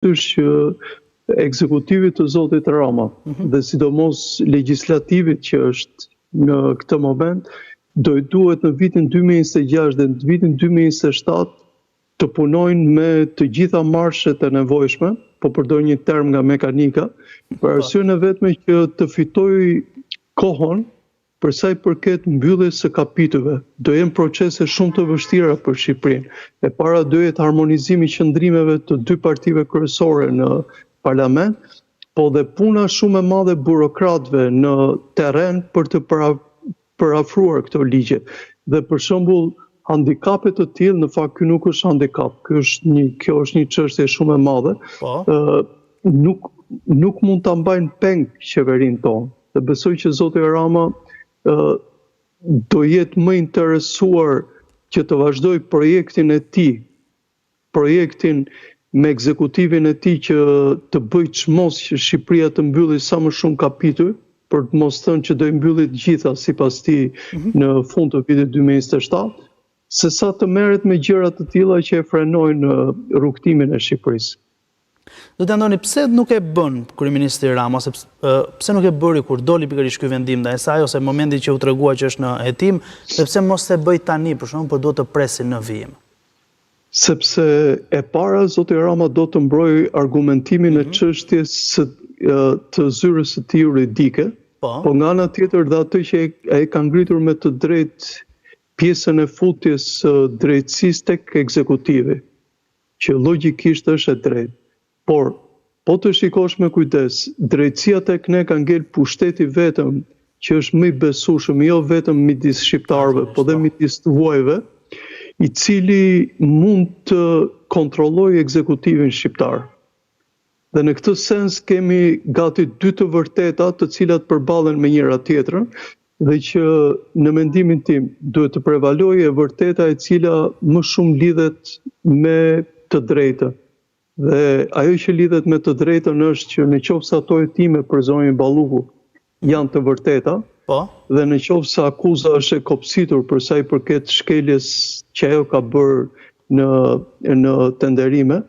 Parasysh që ekzekutivit të zotit Rama mm -hmm. dhe sidomos legjislativit që është në këtë moment, do i duhet në vitin 2026 dhe në vitin 2027 të punojnë me të gjitha marshet e nevojshme, po përdor një term nga mekanika, për po. arsyen e vetme që të fitojë kohën Për sa i përket mbylljes së kapitujve, do jenë procese shumë të vështira për Shqipërinë. E para do jetë harmonizimi i qëndrimeve të dy partive kryesore në parlament, po dhe puna shumë e madhe e burokratëve në terren për të përafruar këto ligje. Dhe për shembull, handikape të tillë, në fakt ky nuk është handikap, ky është një kjo është një çështje shumë e madhe. Po. Ë nuk nuk mund ta mbajnë peng qeverinë tonë. Dhe besoj që zoti Rama ë do jetë më interesuar që të vazhdojë projektin e tij, projektin me ekzekutivin e tij që të bëjë çmos që Shqipëria të mbylli sa më shumë kapituj, për të mos thënë që do i mbylli të gjitha sipas tij mm -hmm. në fund të vitit 2027, se sa të merret me gjëra të tilla që e frenojnë rrugëtimin e Shqipërisë. Zoti Andoni, pse nuk e bën kryeministri Rama, ose pse nuk e bëri kur doli pikërisht ky vendim ndaj saj, ose momentin që u tregua që është në hetim, dhe pse mos e bëjë tani, për shembull, por duhet të presin në vijim? Sepse e para, zoti Rama do të mbrojë argumentimin e mhm. çështjes së të zyrës së tij juridike, po. po nga ana tjetër dhe atë që e ka ngritur me të drejtë pjesën e futjes së drejtësisë tek ekzekutivi. që logjikisht është e drejtë. Por, po të shikosh me kujdes, drejtësia tek ne ka ngel pushteti i vetëm që është më i besueshëm jo vetëm midis shqiptarëve, po dhe midis të huajve, i cili mund të kontrollojë ekzekutivin shqiptar. Dhe në këtë sens kemi gati dy të vërteta të cilat përballen me njëra tjetrën dhe që në mendimin tim duhet të prevalojë e vërteta e cila më shumë lidhet me të drejtën. Dhe ajo që lidhet me të drejtën është që në qoftë se ato hetime për zonjën Balluku janë të vërteta, po. dhe në qoftë se akuza është e kopsitur për sa i përket shkeljes që ajo ka bërë në në tenderime,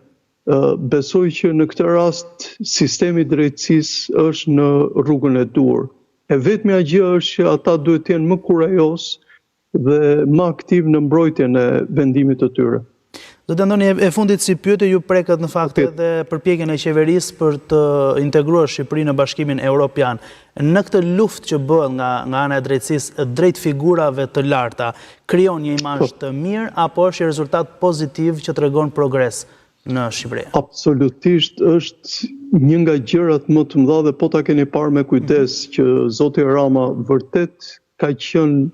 Besoj që në këtë rast sistemi i drejtësisë është në rrugën e duhur. E vetmja gjë është që ata duhet të jenë më kurajozë dhe më aktivë në mbrojtjen e vendimit të tyre. Zoti Andoni, e fundit si pyetje ju prekët në fakt edhe përpjekjen e qeverisë për të integruar Shqipërinë në Bashkimin Europian. Në këtë luftë që bëhet nga nga ana e drejtësisë drejt figurave të larta, krijon një imazh po. të mirë apo është një rezultat pozitiv që tregon progres në Shqipëri? Absolutisht është një nga gjërat më të mëdha dhe po ta keni parë me kujdes mhm. që zoti Rama vërtet ka qenë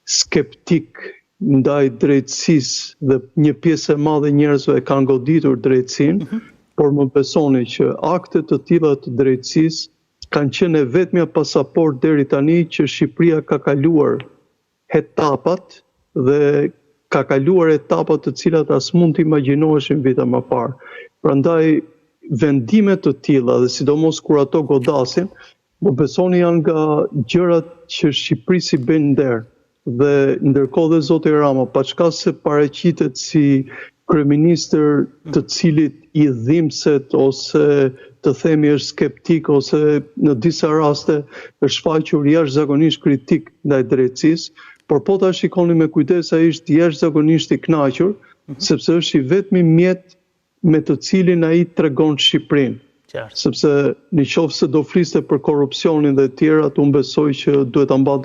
skeptik ndaj drejtësisë dhe një pjesë e madhe e njerëzve e kanë goditur drejtësinë, mm -hmm. por më besoni që akte të tilla të drejtësisë kanë qenë e vetmja pasaportë deri tani që Shqipëria ka kaluar etapat dhe ka kaluar etapat të cilat as mund të imagjinoheshin vite më parë. Prandaj vendime të tilla dhe sidomos kur ato godasin, më besoni janë nga gjërat që Shqipërisë i bëjnë nder. Dhe ndërkohë dhe zoti Rama, paçka se paraqitet si kryeministër të cilit i dhimbset ose të themi është skeptik ose në disa raste është shfaqur jashtëzakonisht kritik ndaj drejtësisë, por po ta shikoni me kujdes ai është jashtëzakonisht i kënaqur, mhm. sepse është i vetmi mjet me të cilin ai tregon Shqipërinë. Sepse në qoftë se do fliste për korrupsionin dhe të tjerat, unë besoj që duhet ta mbante